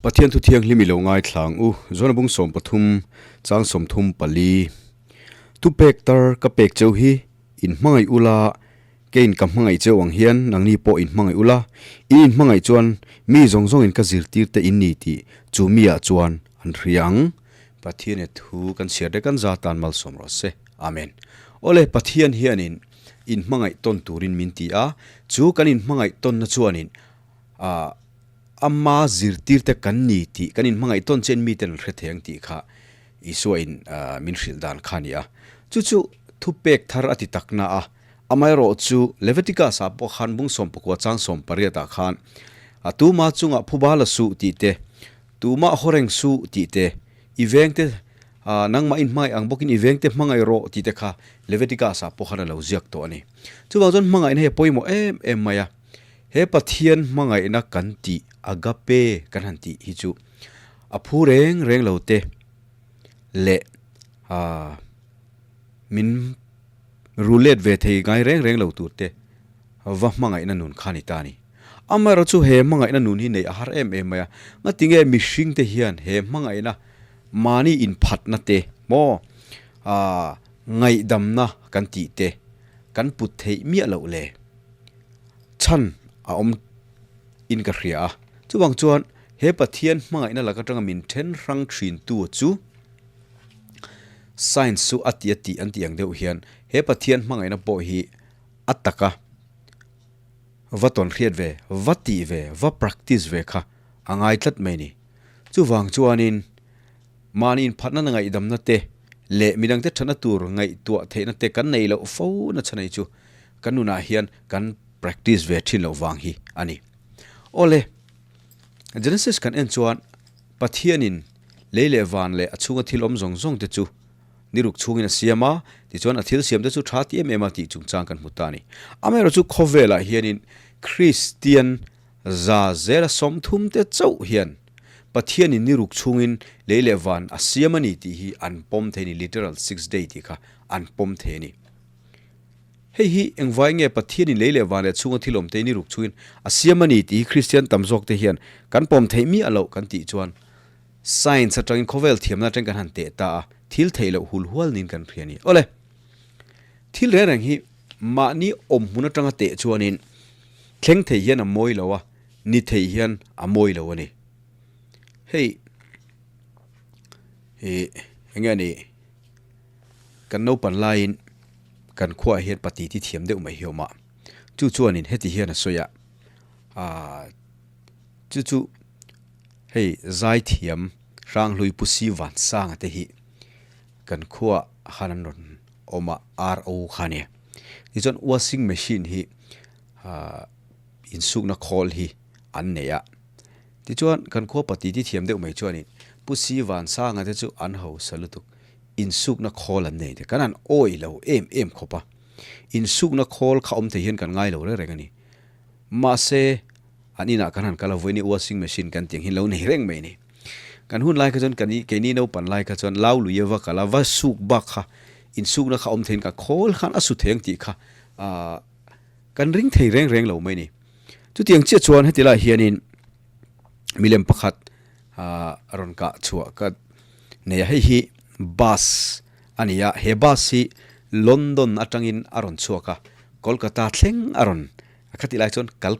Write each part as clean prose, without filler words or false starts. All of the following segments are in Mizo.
Pathian thu thianghlim i lo ngaithla ang u. Zona bung 30 chang 34. Tu pek tar ka pek cheu hi in hmangaih ula, keiin ka hmangaih cheu ang hian nangni pawh in hmangaih ula, in inhmangaih chuan mi zawng zawngin ka zirtir te in ni tih chu miah chuan an hria ang. Pathian e thu kan chhiar te kan za tan malsawm rawh se. Amen. Awle, Pathian hianin in hmangaih tawn turin min ti a, chu kan inhmangaih tawnna chuanin a Ama zirtirte kan ni tih kan inhmangaih tawn chian miten an hre thei ang tih kha Isua in min hrilh dan kha a ni a. Chu chu thupek thar a ti tak na a, amaherawh chu Leviticus ah pawh khan bung 19 chang 18 ah khan tuma chungah phuba la suh tih te, tuma haw reng suh tih te, i vengte nangmah inhmangaih ang bawkin i vengte hmangaih rawh tih te kha Leviticus ah pawh khan a lo ziak tawh a ni. Chuvang chuan hmangaihna hi a pawimawh em em mai a. He Pathian hmangaihna kan tih agape kan han tih hi chu a phu reng reng lo te leh aah min rulet ve thei ngai reng reng lo tur te va hmangaihna nun kha a ni ta a ni. Amaherawh chu he hmangaihna nun hi neih a har em em mai a, ngatinge mihring te hian he hmangaihna mahni inphatna te maw aah ngaihdamna kan tih te kan put theih miah loh le? Chhan a awm in ka hria a. Chuvang chuan he Pathian hmangaihna lak atanga min then hrang thin tu chu Science chu a ti a tih an tih ang deuh hian he Pathian hmangaihna pawh hi a taka va tawn hriat ve, va tih ve, va practice ve kha a ngai tlat mai ni. Chuvang chuanin mahni inphatna na ngaihdamna te leh midangte thatna tur ngaihtuah theihna te kan nei loh fo na chhanei chu Kan nunah hian kan practice ve thin loh vang hi a ni. Awle, Genesis kan en chuan Pathianin lei leh van leh a chhunga thil awm zawng zawng te chu ni ruk chhungin a siam a, tichuan a thil siam te chu tha ti em em a tih chungchang kan hmu ta a ni. Amaherawhchu khawvelah hianin Kristian za zela 30 te chauh hian Pathianin ni ruk chhungin lei leh van a siam a ni tih hi an pawm thei a ni, literal six day tih kha an pawm thei a ni. Hei hi engvai nge Pathianin lei leh van leh chhunga thil awm te ni ruk chungin a siam a ni tih hi Kristian tam zawk te hian kan pawm theih miah loh kan tih chuan Science atangin khawvel thiamna atangin kan han teh ta a, thil theih loh hul hual niin kan hria a ni. Awle, thil reng reng hi mahni awm hmun atanga teh chuanin thleng thei hian a mawi lo a, ni thei hian a mawi lo a ni. Hei hi enge a nih? Kan naupan laiin kan khuaah hian pati ti thiam deuh mai hi a awm a, chu chuanin heti hian a sawi a, aaa chu chu hei zai thiam Hranghlui Pu Si Vansanga te hi kan khuaah khan an rawn awm a, RO kha a ni. Tichuan washing machine hi aaa insukna khawl hi an nei a, tichuan kan khua pati ti thiam deuh mai chuanin Pu Si Vansanga te chu an hausa lutuk. Insukna khawl an nei te kan han awih lo em em khawp a, insukna khawl kha awm thei hian kan ngai lo reng reng a ni. Mahse, an inah kan han kal a, vawiin washing machine kan tih ang hi lo nei reng mai a ni. Kan hun lai kha chuan kan keini naupan lai kha chuan lau lui a va kal a, va suk bak kha insukna kha awm theiin ka khawl khan a su thei ang tih kha aah kan ring thei reng reng lo mai a ni. Chutiang chiah chuan heti lai hianin milem pakhat a rawn kah chhuah ka nei a, hei hi bus a ni a, he bus hi London atangin a rawn chhuak a, Kolkata thleng a rawn a khatih lai chuan Kal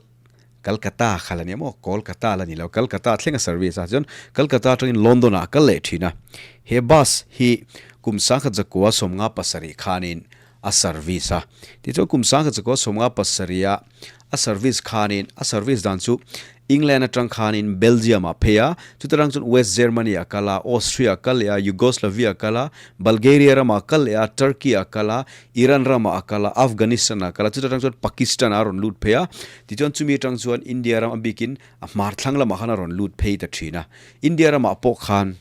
Kalkata kha la ni maw Kolkata la ni lo Kalkata thleng a service a chuan Kalkata atangin London ah a kal leh thin a, he bus hi kum 1957 khanin a service a, tichuan kum 1957 a a service khanin a service dan chu England atang khanin Belgium ah phei a, chuta rang chuan West Germany ah kal a, Austria ah kal leh a, Yugoslavia ah kal a, Bulgaria ramah a kal leh a, Turkey ah a kal a, Iran ramah a kal a, Afghanistan ah a kal a, chuta tang chuan Pakistan ah a rawn lut phei a, tichuan chumi atang chuan India ram a bikin a hmar thlang lamah khan a rawn lut phei ta thin a, India ramah pawh khan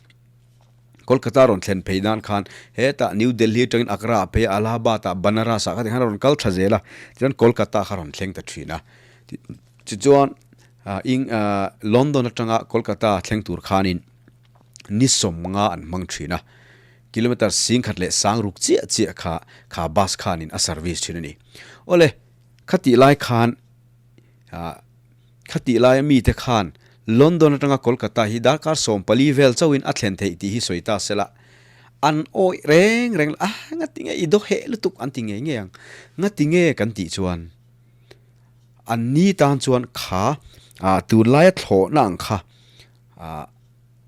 Kolkata rawn thlen phei nan khan hetah New Delhi atangin Agra ah phei a, Allahabad ah, Banaras ah kha tikhan a rawn kal tha zel a, tichuan Kolkata kha rawn thleng ta thin a. Tichuan ing London atanga Kolkata thleng tur khanin ni 50 an hmang thin a, kilometer 10,000 leh 6,000 chiah chiah kha kha bus khanin a service thin a ni. Awle, khatih lai khan khatih laia mite khan London atanga Kolkata hi darkar 14 vel chauhin a thlen theih tih hi sawi ta sela. An awih reng reng lo, ah ngati nge i daw heh lutuk an ti ngei ngei ang. Ngati nge kan tih chuan an ni tan chuan kha ah tunlaia thlawhna ang kha ah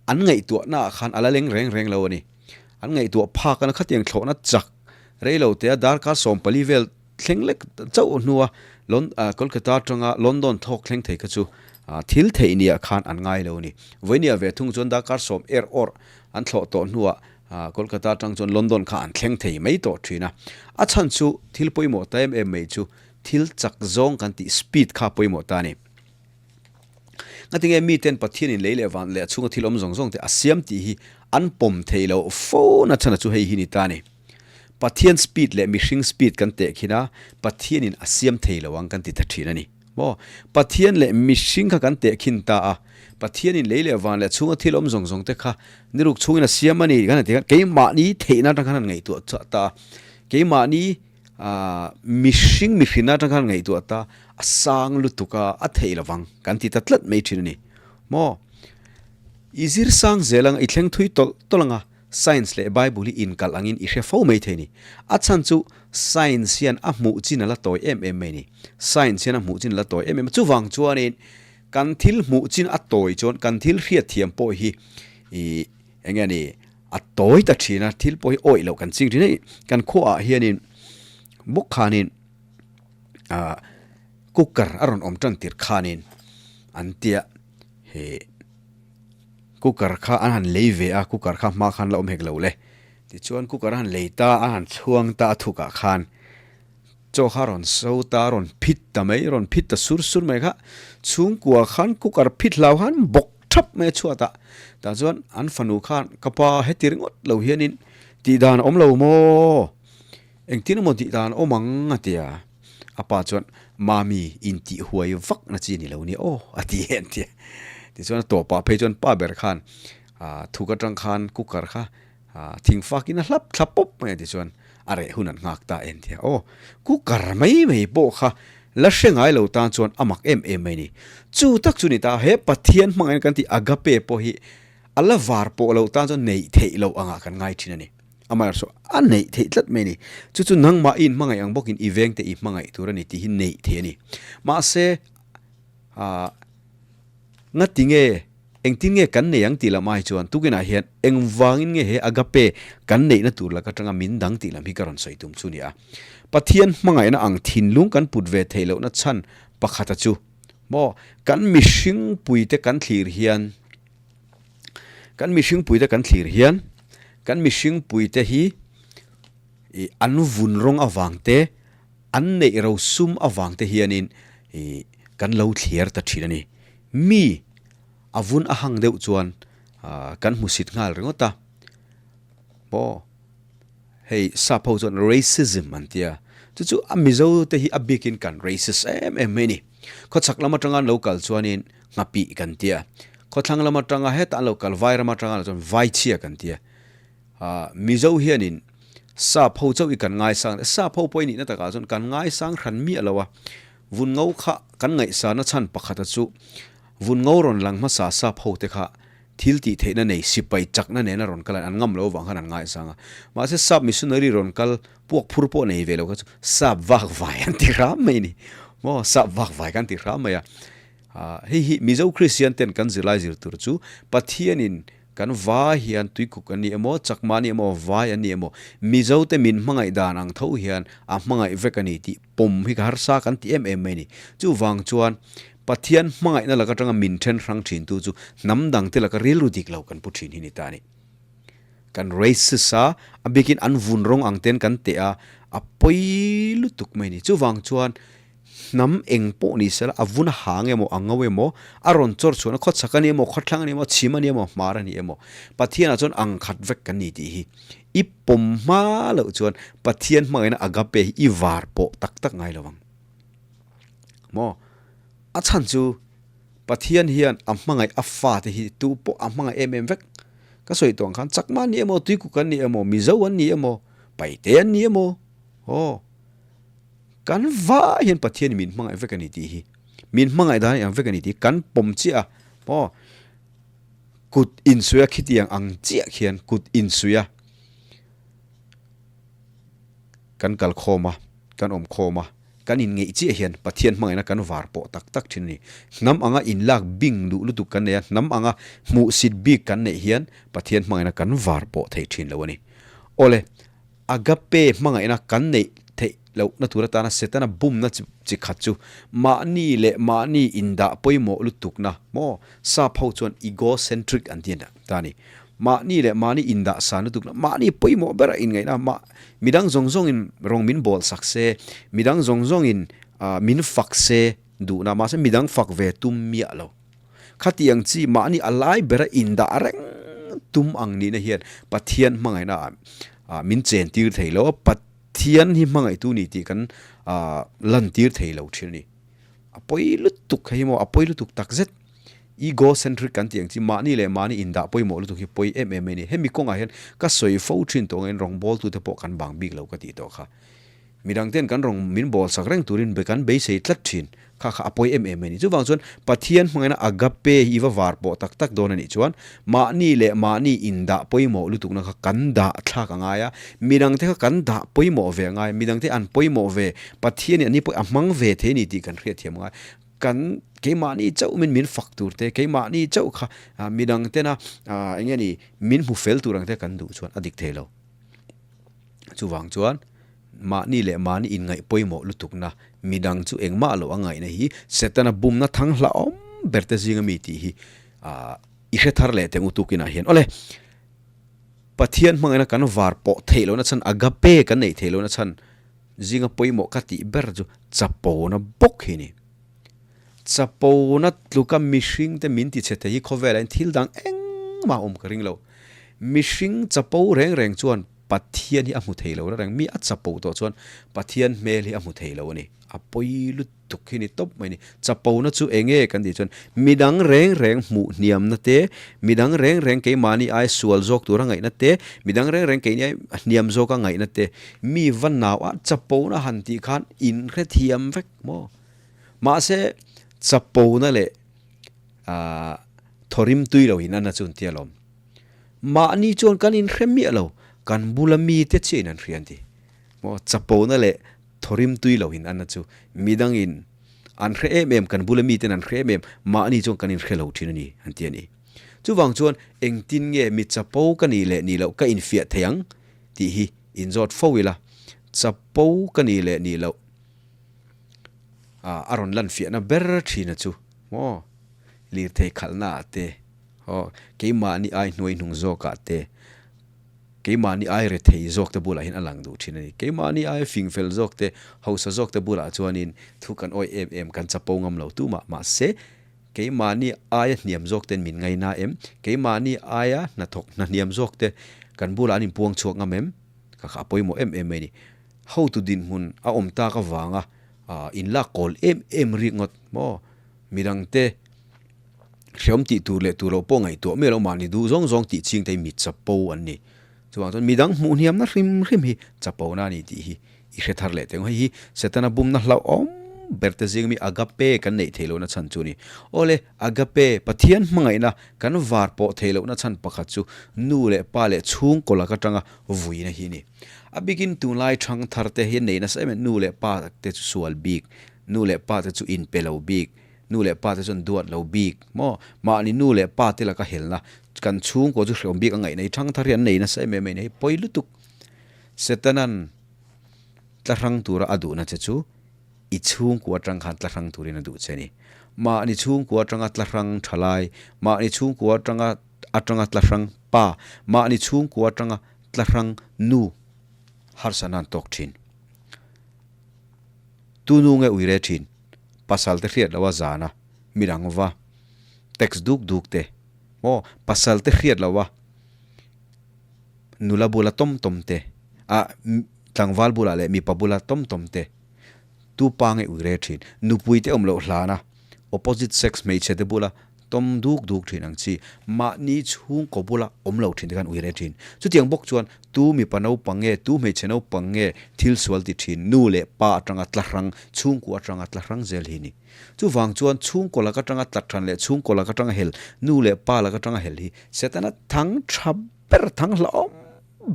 an ngaihtuahna ah khan a la leng reng reng lo a ni. An ngaihtuah phak a khatiang thlawhna chak rei lo te a darkar 14 vel thleng lek chauh hnua Lon ah Kolkata atanga London thawk thleng thei kha chu ah thil theih ni ah khan an ngai lo a ni. Vawinia ve thung chuan darkar sawm er awrh an thlawh tawh hnuah Kolkata atang chuan London kha an thleng thei mai tawh thin a. A chhan chu thil pawimawh ta em em mai chu thil chak zawng kan tih speed kha pawimawh ta a ni. Ngatinge miten Pathianin lei leh van leh a chhunga thil awm zawng zawng te a siam tih hi an pawm thei loh fo na chhan a chu hei hi ni ta a ni. Pathian speed leh mihring speed kan teh khin a, Pathianin a siam thei lo ang kan ti ta thin a ni. Maw? Pathian leh mihring kha kan teh khin ta a, Pathianin lei leh van leh a chhunga thil awm zawng zawng te kha niruk chhungin a siam a ni kan han ti khan keimahni theihna atang khan han ngaihtuah chhuah ta a, keimahni mihring mihrinna atang khan han ngaihtuah ta a sang lutuk a, a theih lovang kan ti ta tlat mai thin a ni. Maw? I zir sang zel ang, i thleng thui tawlh tawlh ang a, Science leh Bible hi inkalh angin i hre fo mai thei ni. A chhan chu Science hian a hmuh chin a la tawi em em mai ni. Science hian a hmuh chin a la tawi em em a. Chuvang chuanin kan thil hmuh chin a tawi chuan kan thil hriatthiam pawh hi ih eng nge ni a tawi ta thin a, thil pawh hi awih loh kan ching thin a. Kan khuaah hianin bawk khanin ah cooker a rawn awm tan tir khanin an tia he. Cooker kha an han lei ve a, cooker kha hma khan la awm hek lo le. Tichuan cooker a han lei ta, a han chhuang ta a thukah khan chaw kha a rawn so ta, a rawn phit ta mai, a rawn phit ta sur sur mai kha. Chhungkua khan cooker phit hlau khan bawk thap mai a chhuat a. Tah chuan an fanu khan ka pa heti ringawt lo hianin tih dan a awm lo maw? Engtin emaw tih dan awm ang a ti a. A pa chuan, Mami, intih huai vak na chi ni lo nia aw a ti en ti a. Tichuan a tawpah phei chuan pa ber khan thuk atang khan cooker kha thing fakin a hlap thla pawp mai a tichuan a reh hun an nghak ta en ti a. Aw, cooker mai mai pawh kha la hre ngai lo tan chuan a mak em em mai ni. Chu tak chu ni ta, he Pathian hmangin kan tih agape pawh hi a la var pawh lo tan chuan neih theih loh angah kan ngai thin a ni. Amaherawhchu a neih theih tlat mai a ni. Chu chu nangmah i inhmangaih ang bawkin i vengte i hmangaih tur a ni tih hi neih theih a ni. Mahse, ah, ngati nge, engtin nge kan nei ang tih lam ai chuan tukinah hian engvangin nge he agape kan neihna tur lak atanga min dang tih lam hi ka rawn sawi tum chu ni a. Pathian hmangaihna ang thinlung kan put ve theih lohna chhan pakhata chu maw kan mihring puite kan thlir hian, Kan mihring puite kan thlir hian kan mihring puite hi ih an vun rawng avang te, an neih ro sum avang te hianin ih kan lo thliar ta thin a ni. Mi a vun a hang deuh chuan ah kan hmusit nghal ringawt a, maw hei sap ho chuan racism an tia, chu chu a Mizo te hi a bikin kan racist em em mai a ni. Khawchhak lam atanga an lo kal chuanin Nghapih kan ti a, khawthlang lam atanga hetah an lo kal vai ram atanga lo chuan Vaichhia kan ti a. Ahh Mizo hianin sap ho chauh i kan ngaisang sap ho pawh i nihna takah chuan kan ngaisang hran miah lo a, vun ngo kha kan ngaihsana chhan pakhata chu vun ngo rawn lang hmasa sap ho te kha thil tih theihna nei sipai chakna nena rawn kal an ngam lo avang khan an ngaisang a. Mahse sap missionary rawn kal puak phur pawh nei ve lo kha chu sap vak vai an ti hram mai a ni. Maw sap vak vai kan ti hram mai a. Hei hi Mizo Kristian ten kan zirlai zir tur chu Pathianin kan vai hian tuikuk an ni emaw, chakma an ni emaw, vai an ni emaw, Mizo te min hmangaih dan ang tho hian a hmangaih vek a ni tih pawm hi ka harsa kan ti em em mai a ni. Chuvang chuan Pathian hmangaihna lak atanga min then hrang thin tu chu hnam dang te laka rilru dik lo kan pu thin hi ni ta a ni. Kan racist a, a bikin an vun rawng ang ten kan teh a, a pawi lutuk mai a ni. Chuvang chuan Hnam eng pawh ni sela, a vun a hang emaw, a ngo emaw, a rawn chawr chhuahna khawchhak a ni emaw, khawthlang a ni emaw, chhim a ni emaw, hmar a ni emaw, Pathianah chuan ang khat vek kan ni tih hi i pawm hma loh chuan Pathian hmangaihna agape hi i var pawh tak tak ngai lo ang. Maw? A chhan chu Pathian hian a hmangaih a fate hi tu pawh a hmangaih em em vek. Ka sawi tawh ang khan Chakma an ni emaw, Tuikuk an ni emaw, Mizo an ni emaw, Paite an ni emaw, aw. Kan vai hian Pathian in min hmangaih vek a ni tih hi, min hmangaih dan ang vek a ni tih hi kan pawm chiah a. Maw? Kut insuia khitiang ang chiah khian kut insuia kan kal khawm a, kan awm khawm a, kan inngeih chiah hian Pathian hmangaihna kan var pawh tak tak thin a ni. Hnam anga inlak bing duh lutuk kan nei a, hnam anga hmuhsit bik kan neih hian Pathian hmangaihna kan var pawh thei thin lo a ni. Awle, Agape hmangaihna kan neih theih lohna tur atana Setana bumna chi khat chu mahni leh mahni indah pawimawh lutukna maw? Sap ho chuan egocentric an ti ta a ni. Mahni leh mahni indah san lutukna, mahni pawimawh bera inngaihna, mah midang zawng zawngin rawng min bawl sak se, midang zawng zawngin min fak se duhna, mahse midang fak ve tum miah lo. Khatiang chi mahni a lai bera indah reng tum ang nihna hian Pathian hmangaihna ah min chen tir thei lo a, Pathian hi hmangaihtu ni tih kan lan tir thei lo thin a ni. A pawi lutuk hei hi maw, a pawi lutuk tak zet. Egocentric kan tih ang chi mahni leh mahni indah pawimawh lutuk hi pawi em em mai a ni. Hemi kawngah hian ka sawi fo thin tawh angin rawngbawltute pawh kan bang bik lo ka tih tawh kha. Midang ten kan rawn min bawl sak reng turin be kan beisei tlat thin. Kha kha a pawi em em a ni. Chuvang chuan Pathian hmangaihna agape hi i va var pawh tak tak dawn a nih chuan mahni leh mahni indah pawimawh lutukna kha kan dah thlak a ngai a, midangte kha kan dah pawimawh ve a ngai, midangte an pawimawh ve, Pathianin an ni pawh a hmang ve thei a ni tih kan hriatthiam a ngai. Kan keimahni chauh min min fak tur te, keimahni chauh kha midangtena eng nge ni min hmu fel tur ang te kan duh chuan a dik thei lo. Chuvang chuan mahni leh mahni inngaih pawimawh lutukna, midang chu engmah lo a ngaihna hi Setana bumna thang hlauhawm ber te zinga mi tih hi i hre thar leh teng utukinah hian awle Pathian hmangaihna kan var pawh theih lohna chhan agape kan neih theih lohna chhan zinga pawimawh ka tih ber chu chapona bawk hi a ni. Chapona tluka mihring te min ti chhe thei hi khawvelah hian thil dang engmah awm ka ring lo. Mihring chapo reng reng chuan Pathian hi a hmu thei lo reng, mi a chapo tawh chuan Pathian hmel hi a hmu thei lo a ni. A pawi lutuk hi ni tawp mai a ni. Chapona chu eng nge kan tih chuan midang reng reng hmuh hniamna te, midang reng reng keimahni ai sual zawk tura ngaihna te, midang reng reng keini ai hniam zawka ngaihna te, mi va nau a chapona han tih khan inhrethiam vek maw? Mahse chapona leh thawrim tui lo in a na chu an ti alawm. Mahni chuan kan inhre miah lo, kan bula mite chiahin an hria an ti. Maw chapona leh thawrim tui lo in a na chu midangin an hre em em, kan bula miten an hre em em, mahni chuan kan inhre lo thin a ni an ti a ni. Chuvang chuan engtin nge mi chapo ka nih leh nih loh ka infiah thei ang tih hi inzawt fo ila, chapo ka nih leh nih loh a rawn lan fiahna ber thina chu maw lirthei khalhna ah te aw keimahni ai hnuai hnung zawk ah te keimahni ai rethei zawk te bulah hian a lang duh thin a ni keimahni ai fing fel zawk te hausa zawk te bulah chuanin thu kan awih em em kan chapo ngam lo tumah mahse keimahni aia hniam zawk ten min ngaina em keimahni aia hnathawk hna hniam zawk te kan bulah an inpuang chhuak ngam em kha kha a pawimawh em em mai a ni. Hotu dinhmun a awm tak avanga inlak kawl em em rik ngawt maw? Midangte hreawm tih tur leh tur loh pawh ngaihtuah miah loh mahni duh zawng zawng tih ching te hi mi chapo an ni. Chuvang chuan midang hmuh hniamna hrim hrim hi chapona a ni tih hi i hre thar leh teng. Hei hi Setana bumna hlauhawm ber te zing mi agape kan neih theih lohna chhan chu a ni. Awle, agape, Pathian hmangaihna kan var pawh theih lohna chhan pakhat chu nu leh pa leh chhungkaw lak atanga vuina hi a ni. A bikin tunlai thang thar te hi nei nasa em em, nu leh pa te chu sual bik, nu leh pa te chu inpe lo bik, nu leh pa te chuan duat lo bik maw? Mahni nu leh pa te laka helna kan chhungkaw chu hreawm bik a ngaih nei thang thar hi an nei nasa em em a ni, hei pawi lutuk. Setanan tla hrang tura a duhna che chu i chhungkua atang khan tla hrang turin a duh che a ni. Mahni chhungkua atanga tla hrang tha lai, mahni chhungkua atanga atanga tla hrang pa, mahni chhungkua atanga tla hrang nu harsa nan tawk thin. Tu nu nge ui re thin? Pasal te hriat loha zana midang va text duk duk te maw? Pasal te hriat loha nula bula tawm tawm te, ah tlangval bulah leh mipa bula tawm tawm te tu pa nge ui re thin? Nupui te awm loh hlana opposite sex hmeichhe te bula. tawm duk duk thin ang chi, mahni chhungkaw bula awm lo thin te khan uire thin. Chutiang bawk chuan tu mipa naupang nge, tu hmeichhe naupang nge thil sual ti thin, nu leh pa atanga tla hrang, chhungkua atanga tla hrang zel hi ni. Chuvang chuan chhungkaw lak atanga tla than leh chhungkaw lak atanga hel, nu leh pa lak atanga hel hi Setana thang tha ber, thang hlauhawm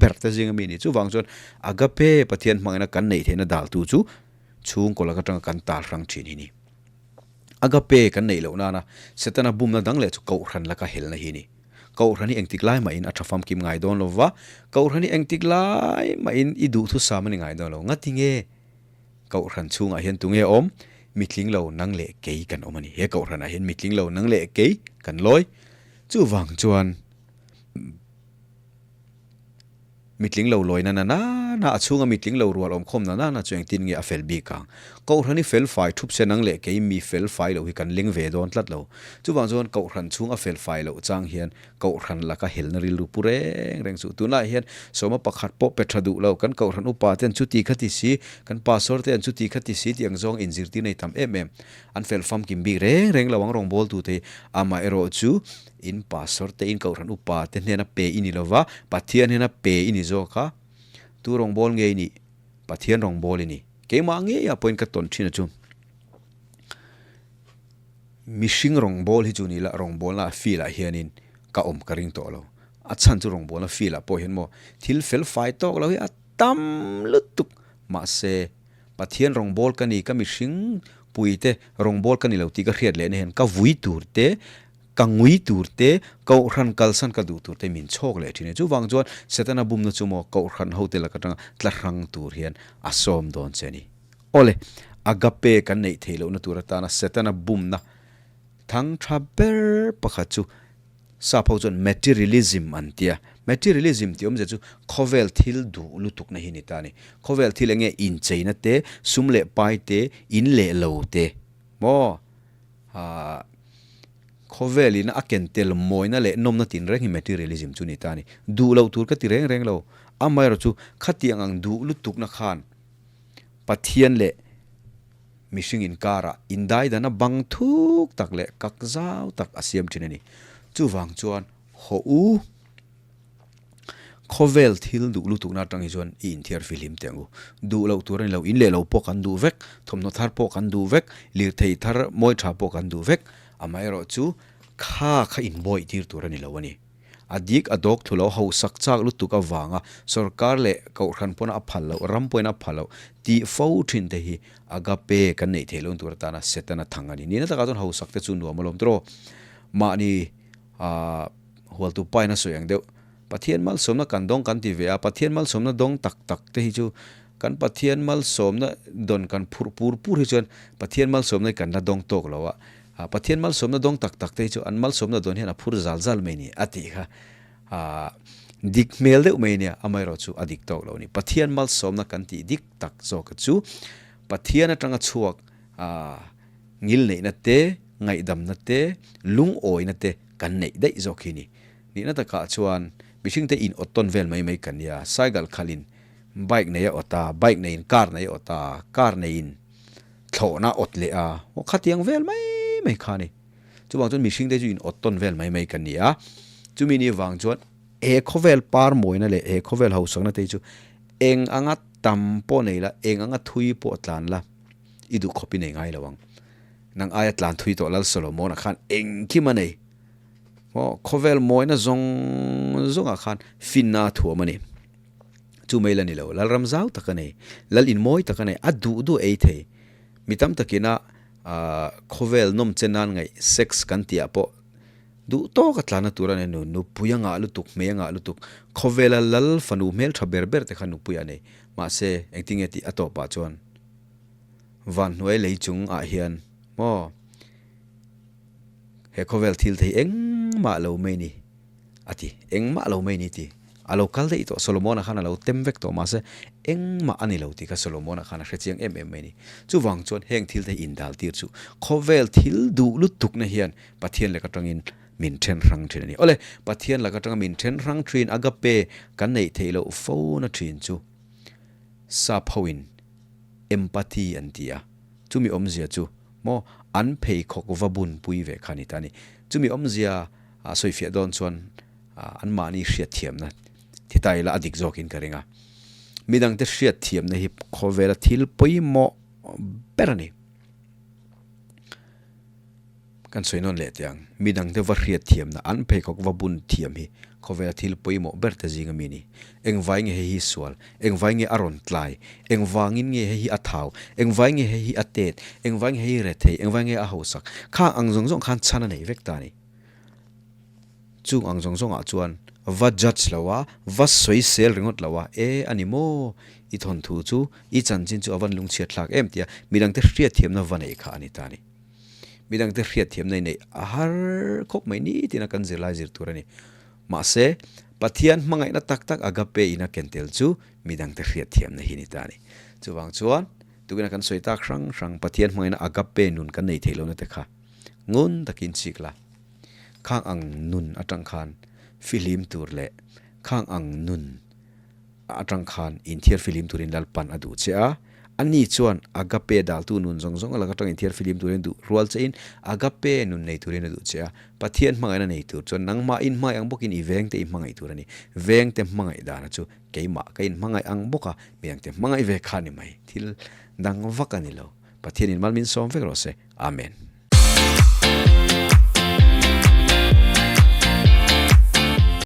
ber te zinga mi a ni. Chuvang chuan Agape Pathian hmangina kan neih theihna daltu chu chhungkaw lak atanga kan tal hrang thin hi ni. Agape kan neih loh nana Setana bumna dang leh chu Kohhran laka helna hi a ni. Kohhran hi engtik lai mahin a tha famkim ngai dawn lo va, Kohhran hi engtik lai mahin i duhthusam a ni ngai dawn lo. Ngati nge Kohhran chhungah hian tunge awm? Mitling lo nang leh kei kan awm a ni. He Kohhranah hian mitling lo nang leh kei kan lawi. Chuvang chuan Mitling lo lawina na na na, a chhunga mitling lo rual awm khawm na na na chu engtin nge a fel bik ang? Kohhran hi fel fai thup se nang leh kei mi fel fai lo hi kan ling ve dawn tlat lo. Chuvang chuan Kohhran chhung a fel fai loh chang hian Kohhran laka helna rilru pu reng reng chu. Tunlaiah hian sawma pakhat pawh pe tha duh lo, kan Kohhran upa te an chuti kha ti si, kan Pastor te an chuti kha ti si tih ang zawng inzirtir nei tam em em. An fel famkim bik reng reng lo ang rawngbawltute hi. Amaherawh chu In pastor te, in kohhran upa te hnena pe i ni lova, Pathian hnena pe i ni zawk a, tu rawngbâwl nge i nih? Pathian rawngbâwl i ni. Keimah ngeiah pawhin ka tawn ṭhin a chu. Mihring rawngbâwl hi chu ni la, rawngbâwlna field ah hianin ka awm ka ring tawh lo. A chhan chu rawngbâwlna field ah pawh hian maw thil fel fai tawk lo hi a tam lutuk. Mahse, Pathian rawngbâwl ka ni, ka mihring puite rawngbâwl ka ni lo tih ka hriat lehna hian ka vui tur te, Ka ngui tur te, Kohhran kalsan ka duh tur te min chhawk leh thin a. Chuvang chuan Setana bumna chu maw Kohhran hote lak atanga tla hrang tur hian a sawm dawn che a ni. Awle, agape kan neih theih lohna tur atana Setana bumna thang tha ber pakhat chu sap ho chuan materialism an ti a. Materialism tih awmzia chu khawvel thil duh lutukna hi ni ta a ni. Khawvel thil enge incheina te, sum leh pai te, in leh lo te maw? Ahh khawvel in a ken tel mawina leh nawmna tinreng hi materialism chu ni ta a ni. Duh loh tur ka ti reng reng lo. Amaherawh chu khatiang ang duh lutukna khan Pathian leh mihring inkarah indaidana bang thuk tak leh kak zau tak a siam thin a ni. Chuvang chuan haw u. Khawvel thil duh lutukna atang hi chuan i inthiar fihlim teh ang u. Duh loh tur a ni lo, in leh lo pawh kan duh vek, thawmhnaw thar pawh kan duh vek, lirthei thar mawi tha pawh kan duh vek, amaherawh chu kha kha inbawih tir tur a ni lo a ni. A dik a dawk thu lo hausak chak lutuk avanga sorkar leh kohhran pawna a phal loh, ram pawhin a phal loh tih fo thin te hi agape kan neih theih loh tur atana Setana thang a ni. Nihna takah chuan hausak te chu nuam alawm tawh. Mahni Aaa hualtu pain a sawi ang deuh. Pathian malsawmna kan dawng kan ti ve a, Pathian malsawmna dawng tak tak te hi chu kan Pathian malsawmna dawn kan phurh pur pur hi chuan Pathian malsawmna hi kan la dawng tawk lo a, Pathian malsawmna dawng tak tak te hi chu an malsawmna dawn hian a phur zal zal mai ni a tih kha aaa dik hmel deuh mai nia, amaherawh chu a dik tawk lo a ni. Pathian malsawmna kan tih dik tak zawk chu Pathian atanga chhuak aaa ngilneihna te, ngaihdamna te, lungawina te kan neih daih zawk hi ni. Nihna takah chuan mihringte in awt tawn vel mai mai kan nia, cycle khalhin bike nei a awt a, bike neiin car nei a awt a, car neiin thlawhna a awt leh a, aw khatiang vel mai mai kha a ni. Chuvang chuan mihringte chu in awt tawn vel mai mai kan ni a, chumi ni vang chuan he khawvel par mawina leh he khawvel hausakna te hi chu eng anga tam pawh nei la, eng anga thui pawh tlan la, i duh khawp i nei ngai lo ang. Nang aia tlan thui tawh Lal Solomon-a khan engkim a nei. Maw, khawvel mawina zawng zawngah khan finna a thuam a ni. Chu mai la ni lo, Lal ram zau tak a nei, Lal in mawi tak a nei, a duh duh ei thei. Mi tam takina khawvel nawm che nan ngaih sex kan tihah pawh duh tawk a tlanna tur a nei nu, nupui a ngah lutuk, hmei a ngah lutuk, khawvela Lal fanu hmeltha ber ber te kha nupui a nei. Mahse, engtinge tih a tawpah chuan Van hnuai lei chung ah hian maw he khawvel thil thei engmah lo mai ni a ti, engmah lo mai ni ti. A lo kal daih tawh, Solomon-a khan a lo tem vek tawh mahse engmah a ni lo tih kha Solomon-a khan a hre chiang em em mai ni. Chuvang chuan heng thil te hi indal tir chu khawvel thil duh lutukna hian Pathian lek atangin min then hrang thin a ni. Awle, Pathian lak atanga min then hrang thin agape kan neih theih loh fo na thin chu sap hoin empathy an ti a, chumi awmzia chu Maw an pheikhawk va bun pui ve kha a ni ta a ni. Chumi awmzia sawifiah dawn chuan anmahni hriatthiamna thi ta ila a dik zawkin ka ring a. Midangte hriatthiamna hi khawvela thil pawimawh ber a ni. Kan sawi nawn leh teh ang, midangte va hriatthiamna, an pheikhawk va bun thiam hi khawvela thil pawimawh ber te zinga mi a ni. Engvai nge hei hi sual? Engvai nge a rawn tlai? Engvangin nge hei hi a thau? Engvai nge hei hi a tet? Engvai nge hei hi rethei? Engvai nge a hausak? Khang ang zawng zawng khan chhan a nei vek ta a ni. Chung ang zawng zawngah chuan va judge lo a, va sawi sel ringawt lo a, E, a ni maw? I thawnthu chu, i chanchin chu a van lungchhiat thlak em tia midangte hriatthiamna va nei kha a ni ta a ni. Midangte hriatthiamna i neih a har khawp mai nitin a kan zirlai zir tur a ni. Mahse, Pathian hmangaihna tak tak agape in a ken tel chu midangte hriatthiamna hi a ni ta a ni. Chuvang chuan, tukina kan sawi tak hrang hrang Pathian hmangaihna agape nun kan nei theih lohna te kha ngun takin chik la. Khang ang nun atang khan fihlim tur leh khang ang nun atang khan inthiar fihlim turin Lalpan a duh che a. Ani chuan agape daltu nun zawng zawng a lak atang inthiar fihlim turin a duh rual chein agape nun nei turin a duh che a. Pathian hmangaihna nei tur chuan nangmah in hmangaih ang bawkin i vengte i hmangaih tur a ni. Vengte hmangaih dana chu keimah ka inhmangaih ang bawka midangte hmangaih ve kha a ni mai. Thil dang vak a ni lo. Pathianin mal min sawm vek rawh se. Amen.